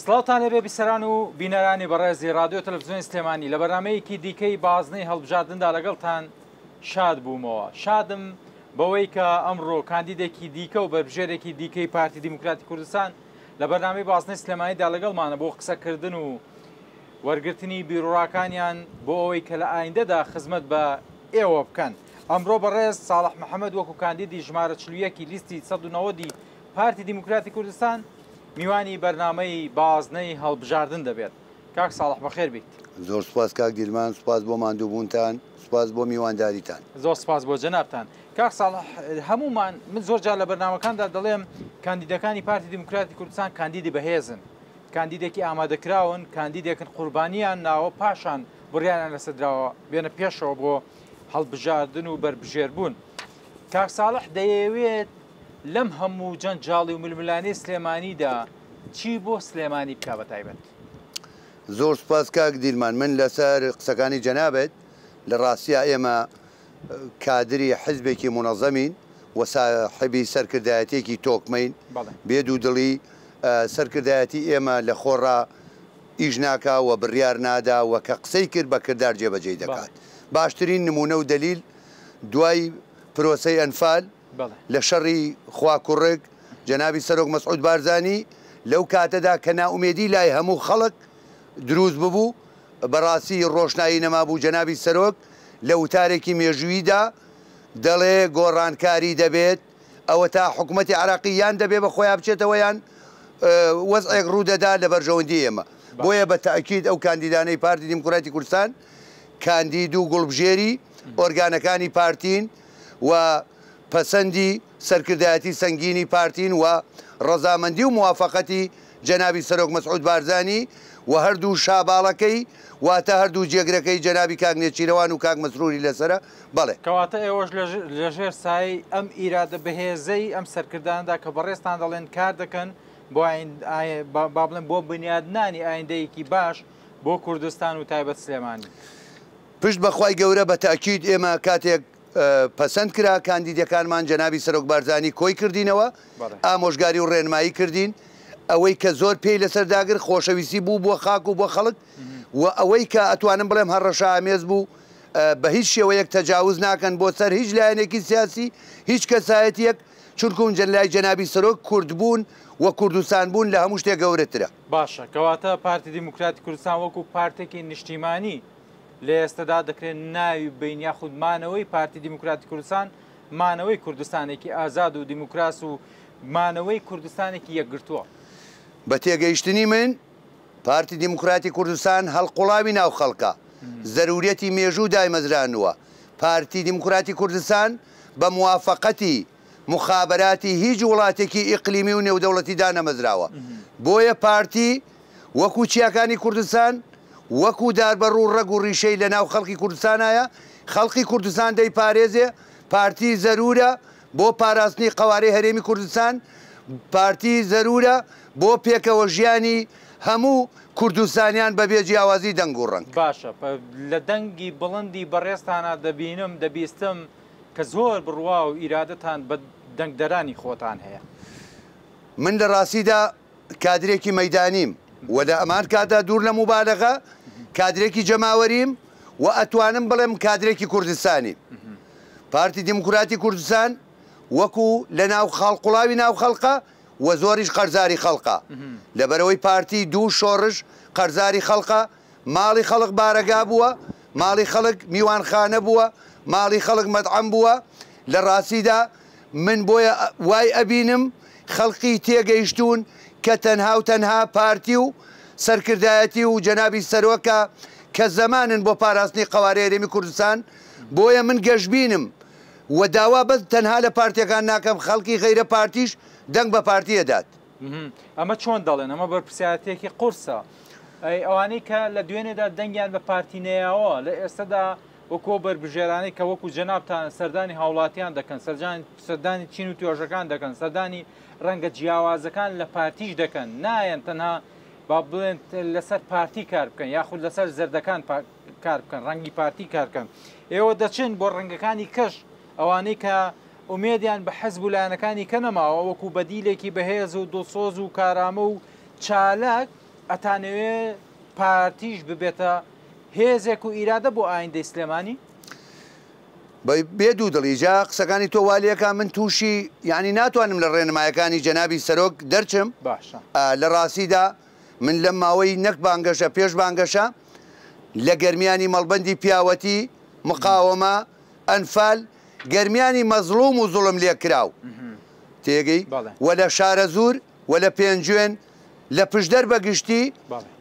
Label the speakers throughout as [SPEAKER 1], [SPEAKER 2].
[SPEAKER 1] سڵاوتان لێبێ بیسەران و بینەرانی بەڕێزی ڕادیۆ تەلەفزیۆنی سلێمانی، لە بەرنامەیەکی دیکەی بازنەی هەڵبژاردندا لەگەڵتان شاد بوومەوە. شادم بەوەی کە ئەمڕۆ کاندیدێکی دیکە و بەربژێرێکی دیکەی پارتی دیموکراتی کوردستان لە بەرنامەی بازنەی سلێمانیدا لەگەڵمانە بۆ قسەکردن و وەرگرتنی بیروڕاکانیان بۆ ئەوەی کە لە ئایندەدا خزمەت بە ئێوە بکەن. ئەمڕۆ بەڕێز ساڵح محەمەد وەکو کاندیدی ژمارە 41 لیستی 190 پارتی دیموکراتی کوردستان میوانی بەرنامەی بازنەی هەڵبژاردن دەبێت. کاک ساڵح بەخێر بیت.
[SPEAKER 2] زۆر سوپاس کاک دیلمان، سوپاس بۆ ماندووبوونتان، سوپاس بۆ میوانداریتان.
[SPEAKER 1] زۆر سوپاس بۆ جەنابتان. کاک ساڵح هەموومان، من زۆر جار لە بەرنامەکاندا دەڵێم کاندیدەکانی پارتی دیموکراتی کوردستان کاندیدی بەهێزن، کاندیدێکی ئامادەکراون، کاندیدێکن قوربانیان ناوە، پاشان بڕیاریان لەسەر دراوە بێنە پێشەوە بۆ هەڵبژاردن و بەربژێربوون. کاک ساڵح دەیەوێت لەم هەموو جەنجاڵی و ململانێی سلێمانیدا چی بۆ سلێمانی بکا بە تایبەت؟
[SPEAKER 2] زۆر سوپاس کاک دیلمان، من لەسەر قسەکانی جەنابت، لە ڕاستیا ئێمە کادری حزبێکی مونەزەمین و ساحێبی سەرکردایەتیەکی تۆکمەین، بێ دوودڵی سەرکردایەتی ئێمە لە خۆڕا ئیش ناکا و بڕیار نادا و کە قسەی کرد بە کردار جێبەجێی دەکات. باشترین نموونە و دەلیل دوای پرۆسەی ئەنفال، لە شەڕی خواکوڕک، جەنابی سەرۆک مەسعود بارزانی لەو کاتەدا کە نائومێدی لای هەموو خەڵک دروست ببوو، بەڕاستی ڕۆشنایی نەمابوو، جەنابی سەرۆک لە وتارێکی مێژووییدا دەڵێ گۆڕانکاری دەبێت، ئەوەتا حکومەتی عێراقی یان دەبێ بە خۆیا بچێتەوە یان وەزعێک ڕوودەدا لە بەرژەوەندی ئێمە. بۆیە بە تەئکید ئەو کاندیدانەی پارتی دیموکراتی کوردستان کاندید و گوڵبژێری ئۆرگانەکانی پارتین و پەسەندی سەرکردایەتی سەنگینی پارتین و ڕەزامەندی و موافەقەتی جەنابی سەرۆک مەسعود بارزانی و هەردوو شاباڵەکەی واتە هەردوو جێگرەکەی جەنابی کاک نێچیرەوان و کاک مەسروری لەسەرە بەڵێ.
[SPEAKER 1] کەواتە ئێوەش لەژێر سایەی ئەم ئیرادە بەهێزەی ئەم سەرکردانەدا کە بەڕێزتان دەڵێن کار دەکەن بۆ با بڵێن بۆ بنیادنانی ئایندەیەکی باش بۆ کوردستان و تایبەت سلێمانی.
[SPEAKER 2] پشت بە خوای گەورە بە تەئکید ئێمە کاتێک پەسەند کرا کاندیدەکانمان جەنابی سەرۆک بارزانی کۆی کردینەوە ئامۆژگاری و ڕێنمایی کردین ئەوەی کە زۆر پێی لەسەر داگر خۆشەویستی بوو بۆ خاک و بۆ خەڵک و ئەوەی کە ئەتوانم بڵێم هەڕەشە ئامێز بوو بە هیچ شێوەیەک تەجاوز ناکەن بۆ سەر هیچ لایەنێکی سیاسی هیچ کەسایەتیەک چونکوم لای جەنابی سەرۆک کوردبوون و کوردستان بوون لە هەموو شتێک گەورەترە.
[SPEAKER 1] باشە کەواتە پارتی دیموکراتی کوردستان وەکو پارتێکی نیشتیمانی لە ئێستەدا دەکرێت ناوی ببەین یاخود مانەوەی پارتی دیموکراتی کوردستان مانەوەی کوردستانێکی ئازاد و دیموکراس و مانەوەی کوردستانێکی یەکگرتووە؟
[SPEAKER 2] بە تێگەیشتنی من پارتی دیموکراتی کوردستان هەڵقوڵاوی ناو خەڵکە، زەروریەتی مێژوو دایمەزرانووە، پارتی دیموکراتی کوردستان بە موافەقەتی موخابەراتی هیچ وڵاتێکی ئیقلیمی و نێودەوڵەتی دانەمەزراوە، بۆیە پارتی وەکو چیاکانی کوردستان، وەکو داربەڕوو ڕەگ و ڕیشەی لە ناو خەڵکی کوردستانایە، خەڵکی کوردستان دەیپارێزێ، پارتی زەرورە بۆ پاراستنی قەوارەی هەرێمی کوردستان، پارتی زەرورە بۆ پێکەوە ژیانی هەموو کوردستانیان بە بێ جیاوازی دەنگ و ڕەنگ.
[SPEAKER 1] باشە لە دەنگی بڵندی بەڕێزتانا دەبینم دەبیستم کە زۆر بڕوا و ئیرادەتان بە دەنگدەرانی خۆتان هەیە.
[SPEAKER 2] من لە ڕاستیدا کادرێکی مەیدانیم و لە هەمان کاتدا دوور لە موبالەغە کادرێکی جەماوەریم و ئەتوانم بڵێم کادرێکی کوردستانیم. پارتی دیموکراتی کوردستان وەکو لە ناو خاڵقوڵاوی ناو خەڵقە و زۆریش قەرزاری خەڵقە. لەبەرئەوەی پارتی دوو شۆڕش قەرزاری خەڵقە، ماڵی خەڵک بارەگا بووە، ماڵی خەڵک میوانخانە بووە، ماڵی خەڵک مەتعەم بووە، لە ڕاستیدا من بۆیە وای ئەبینم خەڵقی تێگەیشتوون کە تەنها و تەنها پارتی و سەرکردایەتی و جەنابی سەرۆکە کە زەمانن بۆ پاراستنی قەوارەی هەرێمی کوردستان، بۆیە من گەشبینم و داوا بەس تەنها لە پارتیەکان ناکەم خەڵکی غەیرە پارتیش دەنگ بە پارتی ئەدات.
[SPEAKER 1] ئەمە چۆن دەڵێن؟ ئەمە بەرپرسیارەتیەکی قورسە. ئەی ئەوانەی کە لە دوێنێدا دەنگیان بە پارتی نەیاوە لە ئێستەدا وەکو ئەو بەربژێرانەی کە وەکو جەنابتان سەردانی هاوڵاتیان دەکەن، سەردانی چین و توێژەکان دەکەن، سەردانی ڕەنگە جیاوازەکان لە پارتیش دەکەن، نایەن تەنها با بڵێن لەسەر پارتی کار بکەن یاخود لەسەر زەردەکان کار بکەن، ڕەنگی پارتی کار بکەن. ئێوە دەچن بۆ ڕەنگەکانی کەش، ئەوانەی کە ئومێدیان بە حزب و لایەنەکانی کە نەماوە وەکو بەدیلێکی بەهێز و دڵسۆز و کارامە و چالاک ئەتانەوێ پارتیش ببێتە هێزێک و ئیرادە بۆ ئایندەی سلێمانی؟
[SPEAKER 2] بێ دوودڵی، جا قسەکانی تۆ وا لێکا من تووشی یانی ناتوانم لە ڕێنمایەکانی جەنابی سەرۆک دەرچم،
[SPEAKER 1] باشە.
[SPEAKER 2] لە ڕاستیدا من لەم ماوەی نەک بانگەشە پێش بانگەشە لە گەرمیانی مەڵبەندی پیاوەتی، مقاوەمە، ئەنفال، گەرمیانی مەزڵوم و زوڵم لێکراو تێگەی و لە شارەزوور و لە پێنجوێن لە پشدەر بە گشتی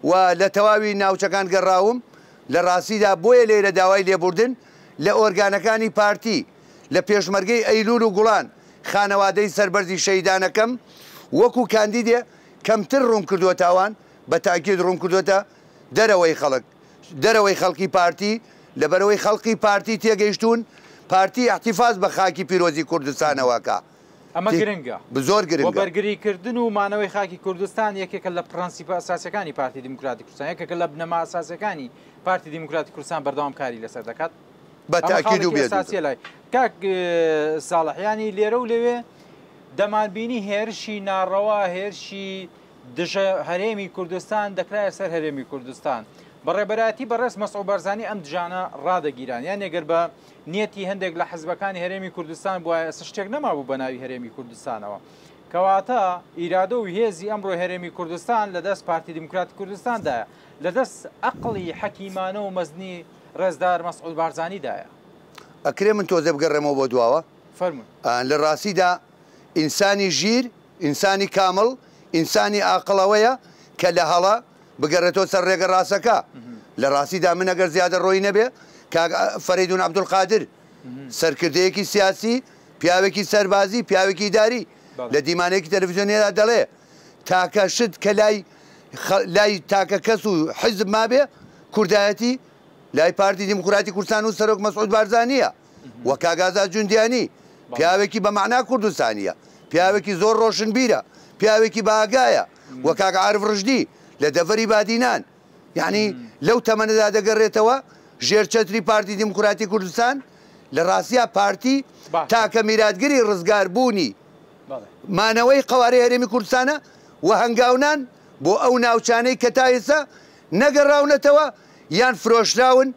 [SPEAKER 2] و لە تەواوی ناوچەکان گەڕاوم، لە ڕاستیدا بۆیە لێرە داوای لێبوردن لە ئۆرگانەکانی پارتی، لە پێشمەرگەی ئەیلول و گوڵان، خانەوادەی سەربەرزی شەهیدانەکەم وەکو کاندیدێ کەمتر ڕووم کردووەتاوان، بە تاکید ڕووم کردووەتە دەرەوەی خەڵک، دەرەوەی خەڵکی پارتی، لەبەرئەوەی خەڵکی پارتی تێگەیشتوون پارتی ئیحتیفاز بە خاکی پیرۆزی کوردستانەوە ئەکا.
[SPEAKER 1] ئەمە گرنگە.
[SPEAKER 2] زۆر گرنگە.
[SPEAKER 1] وە بەرگری کردن و مانەوەی خاکی کوردستان یەکێکە لە پرەنسیپە ئەساسیەکانی پارتی دیموکراتی کوردستان، یەکێکە لە بنەما ئەساسیەکانی پارتی دیموکراتی کوردستان بەردەوام کاری لەسەر دەکات.
[SPEAKER 2] بە تاکید و
[SPEAKER 1] بێ ئەساسیە لای کاک ساڵح یانی لێرە و لەوێ دەمانبینی هێرشی ناڕەوا هێرشی دژە هەرێمی کوردستان دەکرایە سەر هەرێمی کوردستان. بە ڕێبەرایەتی بەڕێز مەسعود بارزانی ئەم دژانە ڕادەگیران. یان گەر بە نیەتی هەندێک لە حزبەکانی هەرێمی کوردستان بوایە ئێستا شتێک نەمابوو بە ناوی هەرێمی کوردستانەوە. کەواتە ئیرادە و هێزی ئەمڕۆی هەرێمی کوردستان لە دەست پارتی دیموکراتی کوردستاندایە. لە دەست ئەقڵی حەکیمانە و مەزنی ڕێزدار مەسعود بارزانیدایە.
[SPEAKER 2] ئەکرێ من تۆزێ بگەڕێمەوە بۆ دواوە؟
[SPEAKER 1] فەرموون.
[SPEAKER 2] لە ڕاستیدا ئینسانی ژیر، ئینسانی کامڵ، ئینسانی ئاقڵ ئەوەیە کە لە هەڵە بگەڕێتەوە سەر ڕێگە ڕاستەکە. لە ڕاستیدا من ئەگەر زیادەڕۆیی نەبێ، کاک فەرەیدوون عەبدولقادر، سەرکردەیەکی سیاسی، پیاوێکی سەربازی، پیاوێکی ئیداری، لە دیمانەیەکی تەلەفزیۆنیدا دەڵێ، تاکە شت کە لای لای تاکە کەس و حیزب مابێ، کوردایەتی لای پارتی دیموکراتی کوردستان و سەرۆک مەسعود بارزانییە. و کاک ئازاد جوندیانی پیاوێکی بە مەعنا کوردستانییە، پیاوێکی زۆر ڕۆشنبیرە، پیاوێکی بە ئاگایە و کاک عارف ڕشدی لە دەڤەری بادینان یانی لەو تەمەنەدا دەگەڕێتەوە ژێر چەتری پارتی دیموکراتی کوردستان، لە ڕاستیا پارتی تاکە میراتگری ڕزگاربوونی مانەوەی قەوارەی هەرێمی کوردستانە و هەنگاونان بۆ ئەو ناوچانەی کە تا ئێستا نەگەڕاونەتەوە یان فرۆشراون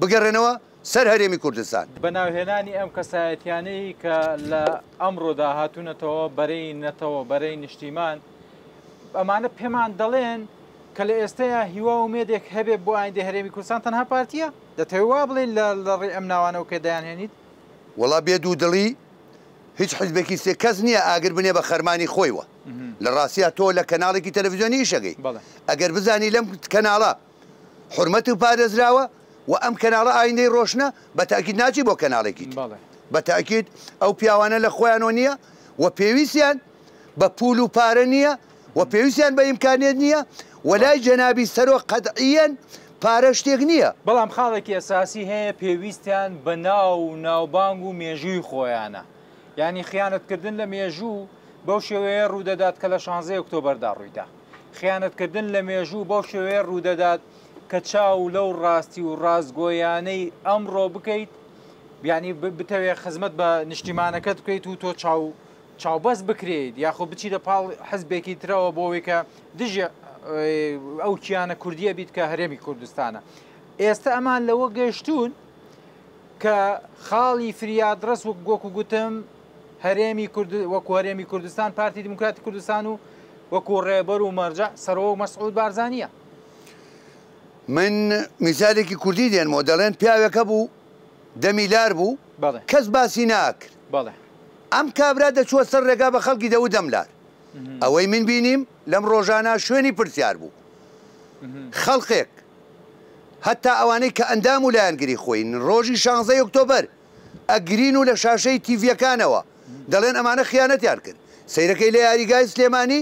[SPEAKER 2] بگەڕێنەوە سەر هەرێمی کوردستان.
[SPEAKER 1] بە ناوهێنانی ئەم کەسایەتیانەی کە لە ئەمڕۆدا هاتوونەتەوە بەرەی نەتەوە، بەرەی نیشتیمان، ئەمانە پێمان دەڵێن کە لە ئێستەیا هیوا و ئومێدێک هەبێ بۆ ئایندەی هەرێمی کوردستان تەنها پارتییە؟ دەتەوێ وا بڵێی لە لە ڕێی ئەم ناوانەوە کە دەیانهێنیت؟
[SPEAKER 2] وەڵا بێ دوودڵی هیچ حیزبێکی سێ کەس نییە ئاگر بنێ بە خەرمانی خۆیوە. لە ڕاستیا تۆ لە کەناڵێکی تەلەفزیۆنی ئیش ئەکەی. ئەگەر بزانی لەم کەناڵە حورمەت و پارێزراوە و ئەم کەناڵە ئایندەی ڕۆشنە بە تاکید ناچی بۆ کەناڵێکی تر بە تاکید ئەو پیاوانە لە خۆیانەوە نییە و پێویستیان بە پول و پارە نییە و پێویستیان بە ئیمکانیت نییە و لای جەنابی سەرۆک قەتعیەن پارە شتێک نییە.
[SPEAKER 1] بەڵام خاڵێکی ئەساسی هەیە پێویستیان بە ناو و ناوبانگ و مێژووی خۆیانە یانی خیانەتکردن لە مێژوو بەو شێوەیە ڕوودەدات کە لە شانزەی ئۆکتۆبەردا ڕوویدا. خیانەتکردن لە مێژوو بەو شێوەیە ڕوودەدات کە چاو لەو ڕاستی و ڕاستگۆیانەی ئەمڕۆ بکەیت یعنی بتەوێت خزمەت بە نیشتیمانەکەت بکەیت و تۆ چاو چاوبەست بکرێیت یاخۆ بچیتە پاڵ حزبێکی ترەوە بۆ ئەوەی کە دژی ئەو کیانە کوردیە بیت کە هەرێمی کوردستانە ئێستا ئەمان لەوە گەشتون کە خاڵی فریادڕەس وەک وەکو گوتم هەرێمی کورد وەکو هەرێمی کوردستان پارتی دیموکراتی کوردستان و وەکو ڕێبەر و مەرجەع سەرۆک مەسعود بارزانییە.
[SPEAKER 2] من میسالێکی کوردی دێنمەوە دەڵێن پیاوێک هەبوو دەمی لار بوو
[SPEAKER 1] بەڵێ.
[SPEAKER 2] کەس باسی ناکرد
[SPEAKER 1] بەڵێ.
[SPEAKER 2] ئەم کابرا دەچووە سەر ڕێگا بە خەڵکی دەوت دەم لار ئەوەی من بینیم لەم ڕۆژانە شوێنی پرسیار بوو خەڵقێک هەتا ئەوانەی کە ئەندام و لایەنگری خۆین ڕۆژی شانزەی ئۆکتۆبەر ئەگرین و لە شاشەی تیڤیەکانەوە دەڵێن ئەمانە خیانەتیان کرد سەیرەکەی لە یاریگای سلێمانی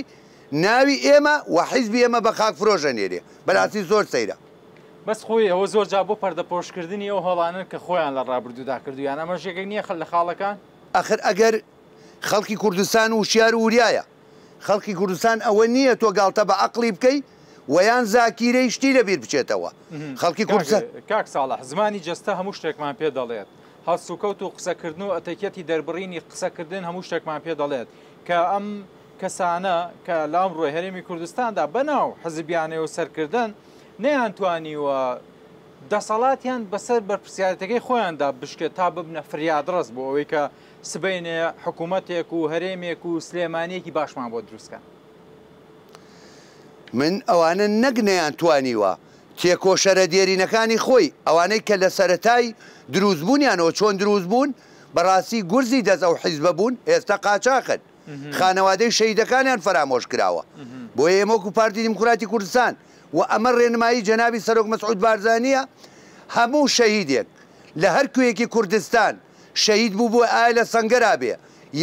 [SPEAKER 2] ناوی ئێمە و حیزبی ئێمە بە خاک فرۆش ئەنێرێ بەراستی زۆر سەیرە.
[SPEAKER 1] بەس خۆی ئەوە زۆر جار بۆ پەردەپۆشکردنی ئەو هەڵانەن کە خۆیان لە ڕابردوودا کردوویانە ئەمەش یەکێک نییە لە خاڵەکان؟
[SPEAKER 2] ئەخر ئەگەر خەڵکی کوردستان وشیار و وریایە خەڵکی کوردستان ئەوە نییە تۆ گاڵتە بە عەقڵی بکەی و یان زاکیرەی شتی لە بیر بچێتەوە. خەڵکی کوردستان.
[SPEAKER 1] کاک ساڵح زمانی جەستە هەموو شتێکمان پێ دەڵێت. هەڵسوکەوت و قسەکردن و ئەتەکیەتی دەربڕینی قسەکردن هەموو شتێکمان پێ دەڵێت کە ئەم. کەسانە کە لە ئەمڕۆی هەرێمی کوردستاندا بەناو حزبیانەوە سەرکردن نەیانتوانیوە دەسەڵاتیان بەسەر بەرپرسیارێتەکەی خۆیاندا بشکێت تا ببنە فریادڕەس بۆ ئەوەی کە سبەینێ حکوومەتێک و هەرێمێک و سلێمانییەکی باشمان بۆ دروست کەن؟
[SPEAKER 2] من ئەوانە نەک نەیانتوانیوە، تێکۆشەرە دێرینەکانی خۆی، ئەوانەی کە لە سەرەتای دروستبوونیانەوە چۆن دروست بوون، بەڕاستی گورزی دەست ئەو حیزبە بوون، ئێستا قاچاخن. خانەوادەی شەهیدەکانیان فەرامۆش کراوە. بۆیە ئێمە وەکو پارتی دیموکراتی کوردستان و ئەمە ڕێنمایی جەنابی سەرۆک مەسعود بارزانییە، هەموو شەهیدێک لە هەر کوێیەکی کوردستان شەهید بووبووە ئایا لە سەنگەرا بێ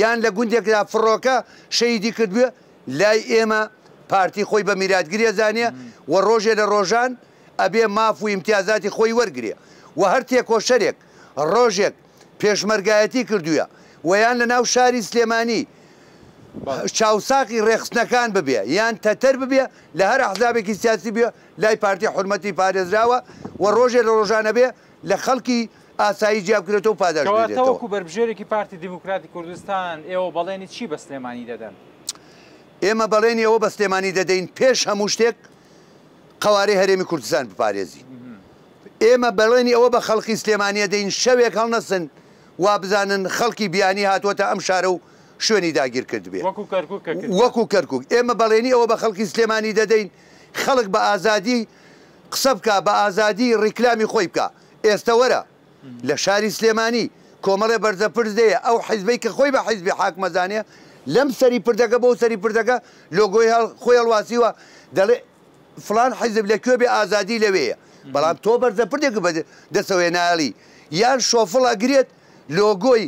[SPEAKER 2] یان لە گوندێکدا فڕۆکە شەهیدی کردبێ، لای ئێمە پارتی خۆی بە میراتگر ئەزانێ و ڕۆژێ لە ڕۆژان ئەبێ ماف و ئیمتیازاتی خۆی وەرگرێ و هەر تێکۆشەرێک ڕۆژێک پێشمەرگایەتی کردوویە و یان لە ناو شاری سلێمانی چاوساغی ڕێکخستنەکان ببێ یان تەتەر ببێ لە هەر ئەحزابێکی سیاسی بێ لای پارتی حورمەتی پارێزراوە و ڕۆژێ لە ڕۆژان ئەبێ لە خەڵکی ئاسایی جیا بکرێتەوە و پاداشت
[SPEAKER 1] کەواتە
[SPEAKER 2] بدرێتەوە.
[SPEAKER 1] وەکو بەربژێرێکی پارتی دیموکراتی کوردستان ئێوە بەڵێنی چی بە سلێمانی دەدەن؟
[SPEAKER 2] ئێمە بەڵێنی ئەوە بە سلێمانی دەدەین پێش هەموو شتێک قەوارەی هەرێمی کوردستان بپارێزین. ئێمە بەڵێنی ئەوە بە خەڵکی سلێمانی ئەدەین شەوێک هەڵنەسن وابزانن خەڵکی بیانی هاتووەتە ئەم شارە و شوێنی داگیر کردبێ.
[SPEAKER 1] وەکو کەرکوک کە کردیان.
[SPEAKER 2] وەکو کەرکوک. ئێمە بەڵێنی ئەوە بە خەڵکی سلێمانی دەدەین خەڵک بە ئازادی قسە بکا، بە ئازادی ڕیکلامی خۆی بکا. ئێستە وەرە لە شاری سلێمانی کۆمەڵێ بەرزە پرد هەیە، ئەو حیزبەی کە خۆی بە حیزبی حاکم ئەزانێ لەم سەری پردەکە بۆ سەری پردەکە لۆگۆی خۆی هەڵواسیوە دەڵێ فڵان حیزب لە کوێ بێ ئازادی لەوێیە، بەڵام تۆ بەرزە پردێکت بە دەسەوەیە نایەڵی یان شۆفڵ ئەگرێت لۆگۆی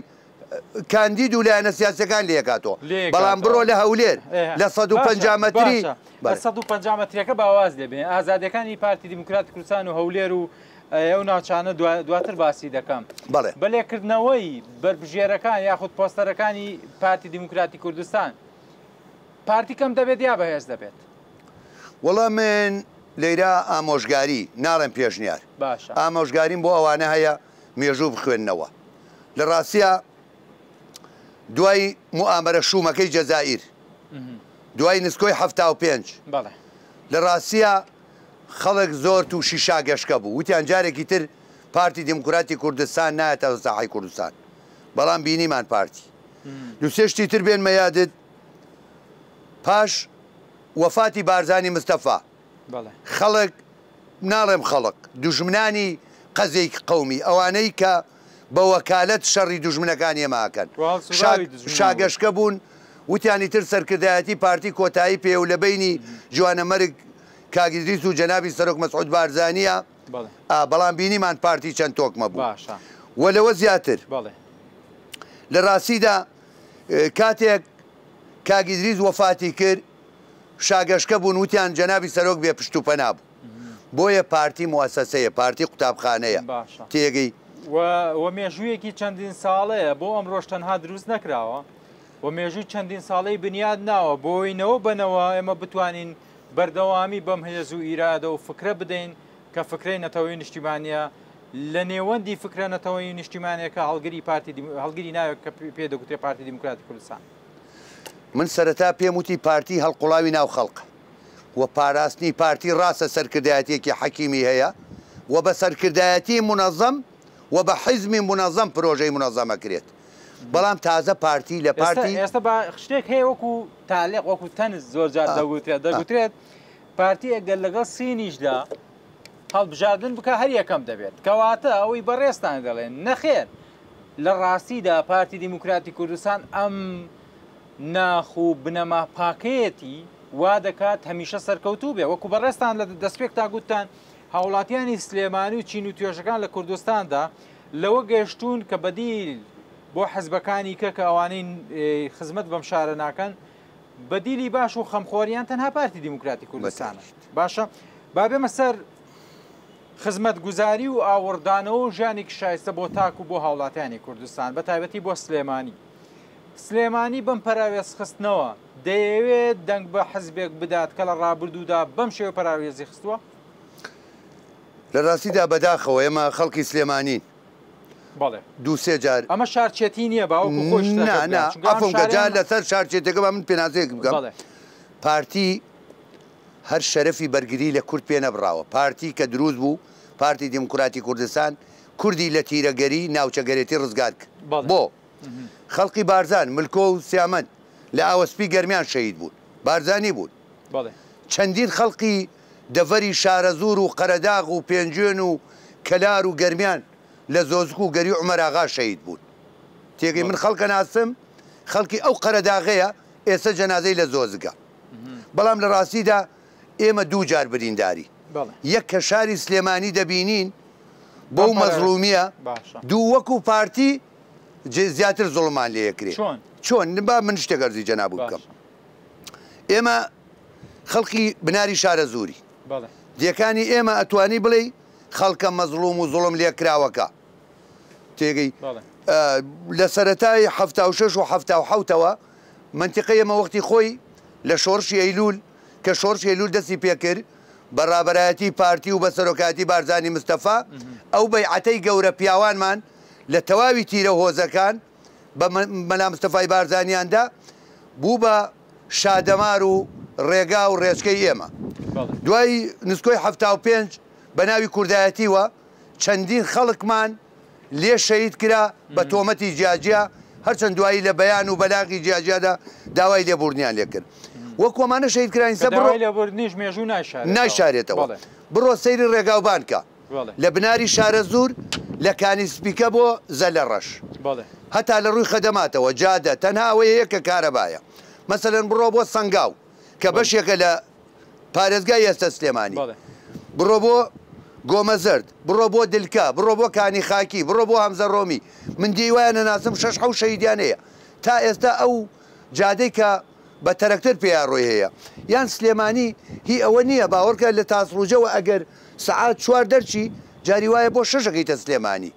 [SPEAKER 2] کاندید و لایەنە سیاسیەکان لێکاتەوە، بەڵام بڕۆ لە هەولێر لە 150 مەتری.
[SPEAKER 1] باشە 150 مەتریەکە با واز لێ بێنین، ئازادیەکانی پارتی دیموکراتی کوردستان و هەولێر و ئەو ناوچانە دواتر باسی دەکەم.
[SPEAKER 2] بەڵێ.
[SPEAKER 1] بە لێکردنەوەی بەربژێرەکان یاخود پۆستەرەکانی پارتی دیموکراتی کوردستان پارتی کەم دەبێت یا بەهێز دەبێت؟
[SPEAKER 2] وەڵا من لەیرا ئامۆژگاری ناڵێم پێشنیار،
[SPEAKER 1] باشە.
[SPEAKER 2] ئامۆژگاریم بۆ ئەوانە هەیە مێژوو بخوێننەوە. لە ڕاستیا دوای موئامەرە شوومەکەی جەزائیر، دوای نسکۆی 75،
[SPEAKER 1] بەڵێ.
[SPEAKER 2] لە ڕاستیا خەڵک زۆر تووشی شاگەشکە بوو، وتیان جارێکی تر پارتی دیموکراتی کوردستان نایەتە ساحەی کوردستان، بەڵام بینیمان پارتی. دوو سێ شتی تر بێنمە یادت، پاش وەفاتی بارزانی مستەفا خەڵک، ناڵێم خەڵک، دوژمنانی قەزێی قەومی، ئەوانەی کە بە وەکالەت شەڕی دوژمنەکانی ئێمە ئەکەن، شاگەشکە بوون، وتیان ئیتر سەرکردایەتی پارتی کۆتایی پێیە و لە بەینی جوانەمەرگ کاک ئیدریس و جەنابی سەرۆک مەسعود بارزانییە، بەڵام بینیمان پارتی چەند تۆکمە بوو و لەوە زیاتر لە ڕاستیدا کاتێک کاک ئیدریس وەفاتی کرد شاگەشکە بوون وتیان جەنابی سەرۆک بێ پشت و پەنا بوو. بۆیە پارتی موئەسەسەیە، پارتی قوتابخانەیە.
[SPEAKER 1] باشە.
[SPEAKER 2] تێگەی.
[SPEAKER 1] و و مێژوویەکی چەندین ساڵەیە بۆ ئەمڕۆش تەنها دروست نەکراوە و مێژووی چەندین ساڵەی بنیاد ناوە بۆی نەوە بە نەوە ئێمە بتوانین بەردەوامی بەم هێز و ئیرادە و فکرە بدەین کە فکرەی نەتەوەی نیشتیمانیە لە نێوەندی فکرە نەتەوەی نیشتیمانیەکە هەڵگری پارتی هەڵگری ناوێک کە پێ دەگوترێ پارتی دیموکراتی کوردستان.
[SPEAKER 2] من سەرەتا پێم وتی پارتی هەڵقوڵاوی ناو خەڵقە و پاراستنی پارتی ڕاستە سەرکردایەتیەکی حەکیمی هەیە و بە سەرکردایەتی مونەزەم و بە حیزمی مونەزەم پرۆژەی مونەزەم ئەکرێت بەڵام تازە پارتی لە پارتی.
[SPEAKER 1] ئێستا با شتێک هەیە وەکو تالیق وەکو تەنز زۆر جار دەگوترێت دەگوترێت پارتی ئەگەر لەگەڵ سینیشدا هەڵبژاردن بکە هەر یەکەم دەبێت کەواتە ئەوەی بەڕێزتان دەڵێن نەخێر لە ڕاستیدا پارتی دیموکراتی کوردستان ئەم ناخ و بنەما پاکەیەتی وا دەکات هەمیشە سەرکەوتوو بێ وەکو بەڕێزتان لە دەستپێکتا گوتتان هاوڵاتیانی سلێمانی و چین و توێژەکان لە کوردستاندا لەوە گەشتوون کە بەدیل بۆ حزبەکانی کە کە ئەوانەی خزمەت بەم شارە ناکەن بەدیلی باش و خەمخۆریان تەنها پارتی دیموکراتی کوردستانە. باشە با بێمە سەر خزمەتگوزاری و ئاوڕدانەوە و ژیانێکی شایستە بۆ تاک و بۆ هاوڵاتیانی کوردستان بە تایبەتی بۆ سلێمانی. سلێمانی بەم پەراوێزخستنەوە دەیەوێت دەنگ بە حزبێک بدات کە لە ڕابردوودا بەم شێوە پەراوێزی خستووە؟
[SPEAKER 2] لە ڕاستیدا بەداخەوە ئێمە خەڵکی سلێمانین. دوو سێ جار.
[SPEAKER 1] ئەمە شارچێتی نییە با وەکو خۆی شتەکە
[SPEAKER 2] نا
[SPEAKER 1] بکات
[SPEAKER 2] نا
[SPEAKER 1] چونکە ئەم
[SPEAKER 2] عەفوم کە جا
[SPEAKER 1] شارەیان
[SPEAKER 2] لەسەر شارچێتەکە با من پێناسەیەک بکەم
[SPEAKER 1] بەڵێ.
[SPEAKER 2] پارتی هەر شەرەفی بەرگری لە کورد پێ نەبڕاوە پارتی کە دروست بوو پارتی دیموکراتی کوردستان کوردی لە تیرەگەری ناوچەگەرێتی ڕزگار کرد
[SPEAKER 1] بەڵێ.
[SPEAKER 2] بۆ خەڵقی بارزان ملکۆ و سیامەند لە ئاوەسپی گەرمیان شەهید بوون بارزانی بوون
[SPEAKER 1] بەڵێ.
[SPEAKER 2] چەندین خەڵقی دەڤەری شارەزوور و قەرەداغ و پێنجوێن و کەلار و گەرمیان لە زۆزک و گەری عومەراغا شەهید بوون. تێگەی من خەڵک ئەناسم خەڵکی ئەو قەرەداغەیە ئێستا جەنازەی لە زۆزگە. بەڵام لە ڕاستیدا ئێمە دوو جار بریندارین. یەک کە شاری سلێمانی دەبینین بەو مەزڵومیە، دوو وەکو پارتی زیاتر زوڵممان لێ ئەکرێ. چۆن؟ با من شتێک ئەرزی جەنابت بکەم. ئێمە خەڵکی بناری شارەزووری. دێکانی ئێمە ئەتوانی بڵێی خەڵکە مەزڵوم و زوڵم لێکراوەکە. تێگەی لە سەرەتای 76 و 77ەوە مەنتیقەی ئێمە وەختی خۆی لە شۆڕشی ئەیلوول کە شۆڕشی ئەیلوول دەستی پێکرد بە ڕابەرایەتی پارتی و بە سەرۆکایەتی بارزانی مستەفا ئەو بەیعەتەی گەورە پیاوانمان لە تەواوی تیرە هۆزەکان بە مەلا مستەفای بارزانیان دا بوو بە شادەمار و ڕێگا و ڕێچکەی ئێمە. دوای نسکۆی 75 بە ناوی کوردایەتیوە چەندین خەڵکمان لێ شەهید کرا بە تۆمەتی جیاجیا، هەرچەند دوایی لە بەیان و بەلاغی جیاجیادا داوای لێبوردنیان لێ کرد. وەکو ئەمانە شەهید کراین
[SPEAKER 1] سە بڕۆ. داوای لێبوردنیش مێژوو نایشارێتەوە.
[SPEAKER 2] نایشارێتەوە. بڕۆ سەیری ڕێگاوبان کە. لە بناری شارەزوور لە کانی سپیکە بۆ زەلە ڕەش. هەتا لە ڕووی خەدەماتەوە، جادە، تەنها ئەوەیە یەک کە کارەبایە. مەسەلەن بڕۆ بۆ سەنگاو کە بەشێکە لە پارێزگای ئێستە سلێمانی. بڕۆ بۆ گۆمەزەرد، بڕۆ بۆ دلکە، بڕۆ بۆ کانی خاکی، بڕۆ بۆ هەمزە ڕۆمی. من دێی وایان ئەناسم شەش حەوت شەهیدیان هەیە. تا ئێستا ئەو جادەی کە بە تەرەکتەر پێیا ڕۆی هەیە. یان سلێمانی هی ئەوە نییە باوەڕکە لە تاسڵوجەوە ئەگەر سەعات چوار دەرچی جاری وایە بۆ شەش ئەگەیتە سلێمانی.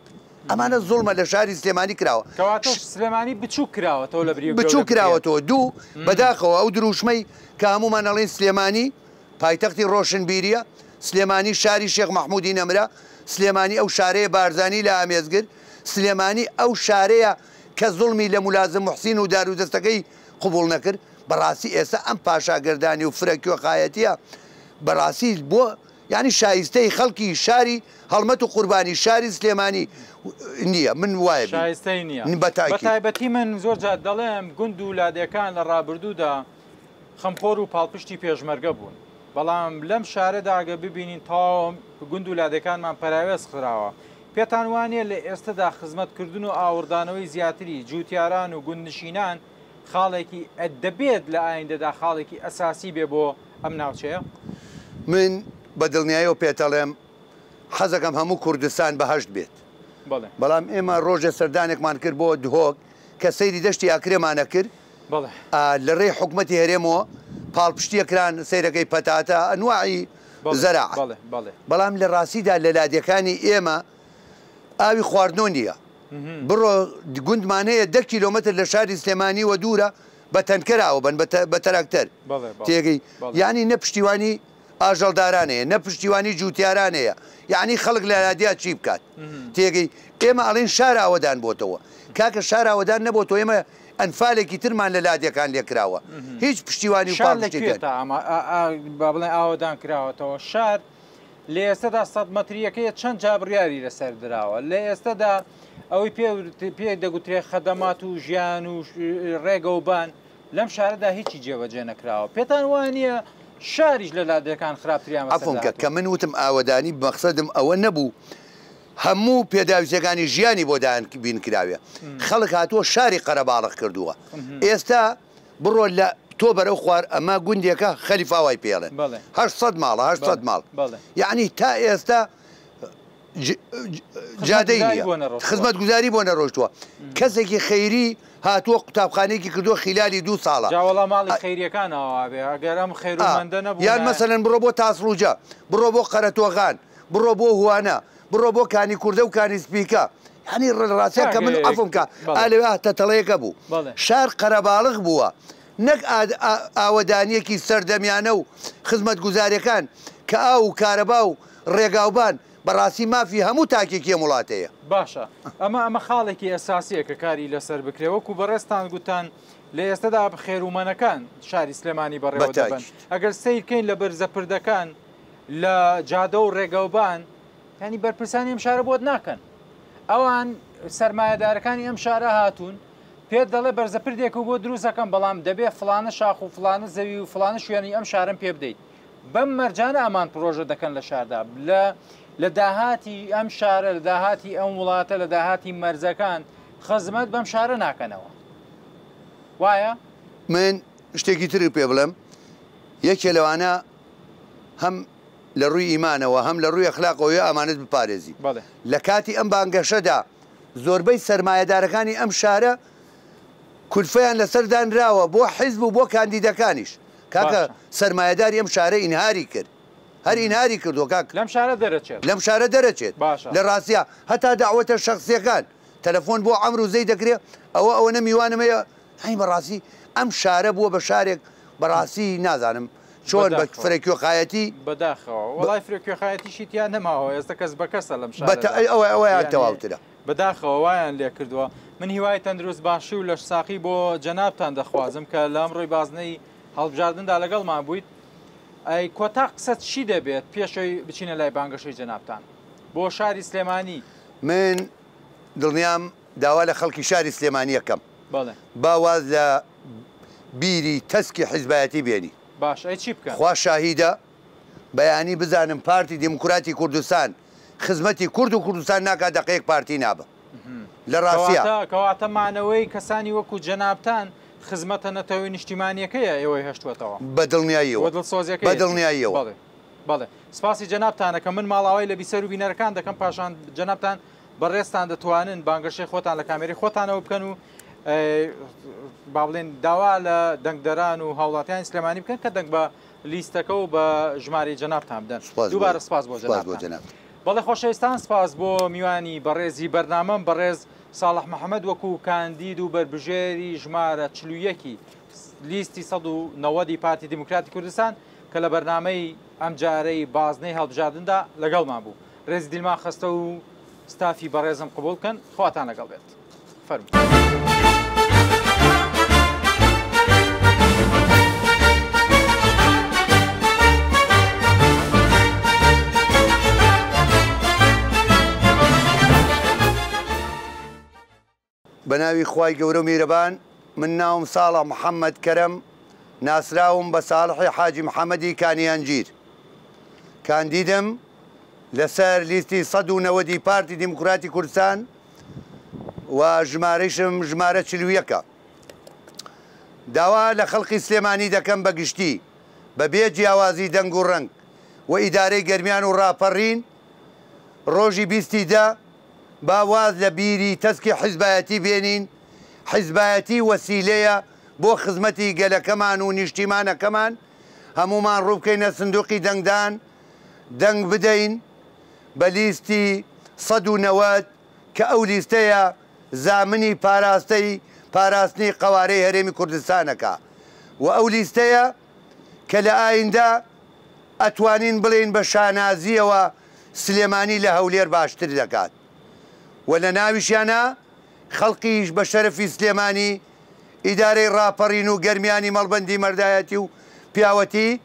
[SPEAKER 2] ئەمانە زوڵمە لە شاری سلێمانی کراوە.
[SPEAKER 1] کەواتە سلێمانی بچووک کراوەتەوە لە بری گەورە
[SPEAKER 2] بچووک
[SPEAKER 1] بکرێت.
[SPEAKER 2] کراوەتەوە. دوو، بەداخەوە ئەو درووشمەی کە هەموومان ئەڵێین سلێمانی پایتەختی ڕۆشنبیرییە، سلێمانی شاری شێخ مەحموودی نەمرە، سلێمانی ئەو شارەیە بارزانی لە ئامێز گرت، سلێمانی ئەو شارەیە کە زوڵمی لە مولازم موحسین و دارودەستەکەی قبوڵ نەکرد، بەڕاستی ئێستا ئەم پاشاگەردانی و فرە کوێخایەتیە بەڕاستی بۆ یانی شایستەی خەڵکی شاری هەڵمەت و قوربانی شاری سلێمانی نییە من وایە بین
[SPEAKER 1] شایستەی نییە
[SPEAKER 2] بە تاکید.
[SPEAKER 1] بەتایبەتی من زۆر جار دەڵێم گوند و لادێکان لە ڕابردوودا خەمخۆر و پاڵپشتی پێشمەرگە بوون بەڵام لەم شارەدا گەر ببینین تەواو گوند و لادێکانمان پەراوێز خراوە پێتان وانییە لە ئێستەدا خزمەتکردن و ئاوڕدانەوەی زیاتری جووتیاران و گوندنشینان خاڵێکی دەبێت لە ئایندەدا خاڵێکی ئەساسی بێ بۆ ئەم ناوچەیە؟
[SPEAKER 2] من بە دڵنیایەوە پێتەڵێم حەزەکەم هەموو کوردستان بەهەشت بێت بەڵام ئێمە ڕۆژێ سەردانێکمان کرد بۆ دهۆک کە سەیری دەشتی ئاکرێمان ئەکرد لە ڕێی حکومەتی هەرێمەوە پاڵپشتیە کران سەیرەکەی پەتاتە ئەنواعی زەراعەت بەڵام لە ڕاستیدا لە لادێکانی ئێمە ئاوی خواردنۆ نییە بڕۆ گوندمان هەیە 10 کیلۆمەتر لە شاری سلێمانیوە دوورە بە تەنکەر ئاوە بەن بە تەراکتەر تێگەی یعنی نە پشتیوانی ئاژەڵداران هەیە نە پشتیوانی جووتیاران هەیە یعنی خەڵک لە لادیا چی بکات تێگەی ئێمە ئەڵێن شار ئاوەدان بۆتەوە کاکە شار ئاوەدان نەبۆتەوە ئێمە ئەنفالێکی ترمان لە لادێکان لێکراوە هیچ پشتیوانی و
[SPEAKER 1] شار لە
[SPEAKER 2] پاڵپشتێکیان
[SPEAKER 1] کوێ تا ئەمە با بڵێن ئاوەدان کراوەتەوە شار لە ئێستەدا 100 مەتریەکەی چەند جا بڕیاری لەسەر دراوە لە ئێستەدا ئەوەی پێ دەگوترێ خەدەمات و ژیان و ڕێگە و بان لەم شارەدا هیچی جێبەجێ نەکراوە پێتان وانە شاریش لە لادێکان خراپتریان
[SPEAKER 2] عەفوم کە کە من وتم ئاوەدانی مەقسەدم ئەوە نەبوو هەموو پێداویستیەکانی ژیانی بۆ دابین کراوێ خەڵک هاتووە شاری قەرەباڵغ کردووە ئێستا بڕۆ لە تۆ بەرەو خوار ئەمە گوندێکە خەلیفاوای پێڵێن 800 ماڵە 800 ماڵ یعنی تا ئێستا جادەی نییە خزمەتگوزاری بۆ نەڕۆشتووە کەسێکی خەیری هاتووە قوتابخانەیەکی کردووە خیلالی دوو ساڵە
[SPEAKER 1] جا وەڵا ماڵی خەیریەکان ئاوا بێ ئەگەر ئەم خێرومەندە نەبوو
[SPEAKER 2] یان مەسەلەن بڕۆ بۆ تاسڵوجە بڕۆ بۆ قەرەتۆغان بڕۆ بۆ هوانە بڕۆ بۆ کانی کوردە و کانی سپیکە یعنی ڕاستە کە من عەفوم کە ئا لەوێ تەتەڵەیەکە بوو شار قەرەباڵغ بووە نەک ئاوەدانیەکی سەردەمیانە و خزمەتگوزاریەکان کە ئاو و کارەبا و ڕێگاوبان بەڕاستی مافی هەموو تاکێکی ئەم وڵاتەیە.
[SPEAKER 1] باشە ئەمە ئەمە خاڵێکی ئەساسیە کە کاری لەسەر بکرێ وەکو بەڕێزتان گوتتان لە ئێستەدا خێرومەنەکان شاری سلێمانی بەڕێوە دەبەن ئەگەر سەیرکەین لە بەرزە پردەکان لە جادە و ڕێگەوبان ینی بەرپرسانی ئەم شارە بۆت ناکەن ئەوان سەرمایەدارەکانی ئەم شارە هاتوون پێت دەڵێ بەرزە پردێک و بۆ دروستەکەم بەڵام دەبێ فلانە شاخ و فلانە زەوی و فلانە شوێنی ئەم شارم پێ بدەیت بەم مەرجانە ئەمان پرۆژە دەکەن لە شاردا لە لە داهاتی ئەم شارە لە داهاتی ئەم وڵاتە لە داهاتی مەرزەکان خزمەت بەم شارە ناکەنەوە وایە؟
[SPEAKER 2] من شتێکی ترت پێ بڵێم یەکێ لەوانە هەم لە ڕووی ئیمانەوە هەم لە ڕووی ئەخلاقەوە یە ئامانەت بپارێزی لە کاتی ئەم بانگەشەدا زۆربەی سەرمایەدارەکانی ئەم شارە کولفەیان لەسەر دانراوە بۆ حیزب و بۆ کاندیدەکانیش کاکە سەرمایەداری ئەم شارە ئینهاری کرد هەر ئینهاری کردووە کاک
[SPEAKER 1] لەم شارە دەرەچێت
[SPEAKER 2] لەم شارە دەرەچێت
[SPEAKER 1] باشە
[SPEAKER 2] لە ڕاستیا هەتا دەعوەتە شەخسیەکان تەلەفۆن بۆ عەمر و زەید دەکرێ ئەوە ئەوەنە میوانم هەیە یانی بەڕاستی ئەم شارە بووە بە شارێک بەڕاستی نازانم چۆن بە فرە کوێخایەتی
[SPEAKER 1] بەداخەوە وەڵای فرە کوێخایەتیشی تیا نەماوە ئێستا کەس بە کەسە لەم شارە
[SPEAKER 2] ئەوە ئەوەیان تەواوترە
[SPEAKER 1] بەداخەوە وایان لێکردووە من هیوای تەندروست باشی و لەشساقی بۆ جەنابتان دەخوازم کە لە ئەمڕۆی بازنەی هەڵبژاردندا لەگەڵمان بوویت ئەی کۆتا قسەت چی دەبێت پێشەوەی بچینە لای بانگەشەی جەنابتان بۆ شاری سلێمانی؟
[SPEAKER 2] من دڵنیام داوا لە خەڵکی شاری سلێمانی ئەکەم با واز لە بیری تەسکی حیزبایەتی بێنی.
[SPEAKER 1] باش ئەی چی بکەن؟
[SPEAKER 2] خوا شاهیدە بەیانی بزانم پارتی دیموکراتی کوردستان خزمەتی کورد و کوردستان ناکا دەقەیەک پارتی نابم لە ڕاستیا.
[SPEAKER 1] کەواتە مانەوەی کەسانی وەکو جەنابتان خزمەتە نەتەوەی نیشتیمانیەکەیە ئێوەی هێشتوەتەوە.
[SPEAKER 2] بە دڵنیاییەوە.
[SPEAKER 1] وە دڵسۆزیەکەیەتی.
[SPEAKER 2] بە دڵنیاییەوە.
[SPEAKER 1] بەڵێ بەڵێ سپاسی جەنابتان ئەکەم من ماڵاوای لە بیسەر و بینەرەکان دەکەم پاشان جەنابتان بەڕێزتان دەتوانن بانگەشەی خۆتان لە کامێرەی خۆتانەوە بکەن و با بڵێن داوا لە دەنگدەران و هاوڵاتیانی سلێمانی بکەن کە دەنگ بە لیستەکە و بە ژمارەی جەنابتان بدەن. دووبارە سپاس بۆ جەنابتان. بەڵێ خۆشەویستان سپاس بۆ میوانی بەڕێزی بەرنامەم بەڕێز ساڵح محەمەد وەکو کاندید و بەربژێری ژمارە 41 ی لیستی 190 ی پارتی دیموکراتی کوردستان کە لە بەرنامەی ئەمجارەی بازنەی هەڵبژاردندا لەگەڵمان بوو. ڕێزی دیلمان خەستە و ستافی بەڕێزم قبوڵ بکەن خواتان لەگەڵ بێت فەرموو.
[SPEAKER 2] بەناوی خوای گەورە و میرەبان من ناوم ساڵح محەمەد کەرەم ناسراوم بە ساڵحی حاجی محەمەدی کانی هەنجیر کاندیدم لەسەر لیستی 190 ی پارتی دیموکراتی کوردستان و ژمارەیشم ژمارە 41 ە داوا لە خەڵکی سلێمانی دەکەم بە گشتی بە بێ جیاوازی دەنگ و ڕەنگ و ئیدارەی گەرمیان و ڕاپەڕین ڕۆژی بیستی دە با واز لە بیری تەسکی حیزبایەتی بێنین، حیزبایەتی وەسیلەیە بۆ خزمەتی گەلەکەمان و نیشتیمانەکەمان، هەموومان ڕووبکەینە سندوقی دەنگدان، دەنگ بدەین بە لیستی 190 کە ئەو لیستەیە زامنی پاراستەی پاراستنی قەوارەی هەرێمی کوردستانەکە و ئەو لیستەیە کە لە ئایندە ئەتوانین بڵێین بە شانازییەوە سلێمانی لە هەولێر باشتر دەکات و لە ناویشیانا خەڵقیش بە شەرەفی سلێمانی، ئیدارەی ڕاپەڕین و گەرمیانی مەڵبەندی مەردایەتی و پیاوەتی،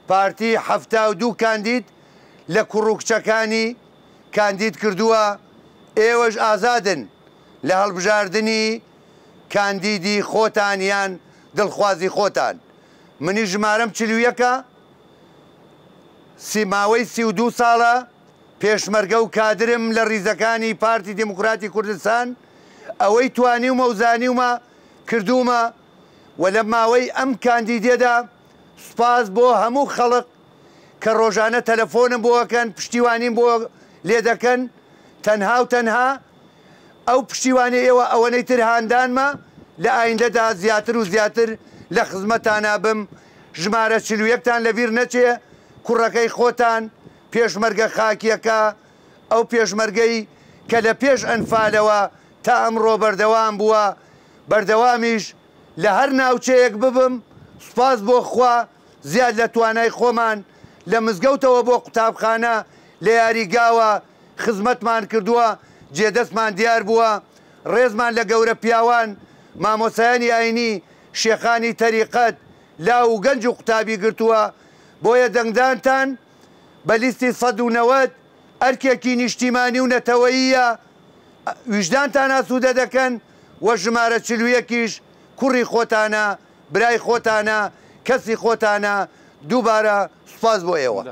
[SPEAKER 2] پارتی 72 کاندید لە کوڕ و کچەکانی کاندید کردووە، ئێوەش ئازادن لە هەڵبژاردنی کاندیدی خۆتان یان دڵخوازی خۆتان. منیش ژمارەم 41 ە. سی ماوەی 32 ساڵە پێشمەرگە و کادرم لە ڕیزەکانی پارتی دیموکراتی کوردستان، ئەوەی توانیومە و زانیومە کردوومە و لە ماوەی ئەم کاندیدیەدا سوپاس بۆ هەموو خەڵک کە ڕۆژانە تەلەفۆنم بۆ ئەکەن پشتیوانیم بۆ لێدەکەن تەنها و تەنها ئەو پشتیوانی ئێوە ئەوەنەی تر هاندانمە لە ئایندەدا زیاتر و زیاتر لە خزمەتانا بم ژمارە 41 تان لەبیر نەچێ کوڕەکەی خۆتان پێشمەرگە خاکیەکە ئەو پێشمەرگەی کە لە پێش ئەنفالەوە تا ئەمڕۆ بەردەوام بووە بەردەوامیش لە هەر ناوچەیەک ببم سوپاس بۆ خوا زیاد لە توانای خۆمان لە مزگەوتەوە بۆ قوتابخانە لە یاریگاوە خزمەتمان کردووە، جێدەستمان دیار بووە، ڕێزمان لە گەورە پیاوان، مامۆستایانی ئاینی، شێخانی تەریقەت، لاو و گەنج و قوتابی گرتووە، بۆیە دەنگدانتان بە لیستی 190 ئەرکێکی نیشتیمانی و نەتەوەییە، ویژدانتان ئاسوودە دەکەن و ژمارە 41 یش کوڕی خۆتانە، برای خۆتانە، کەسی خۆتانە، دووبارە سوپاس بۆ ئێوە.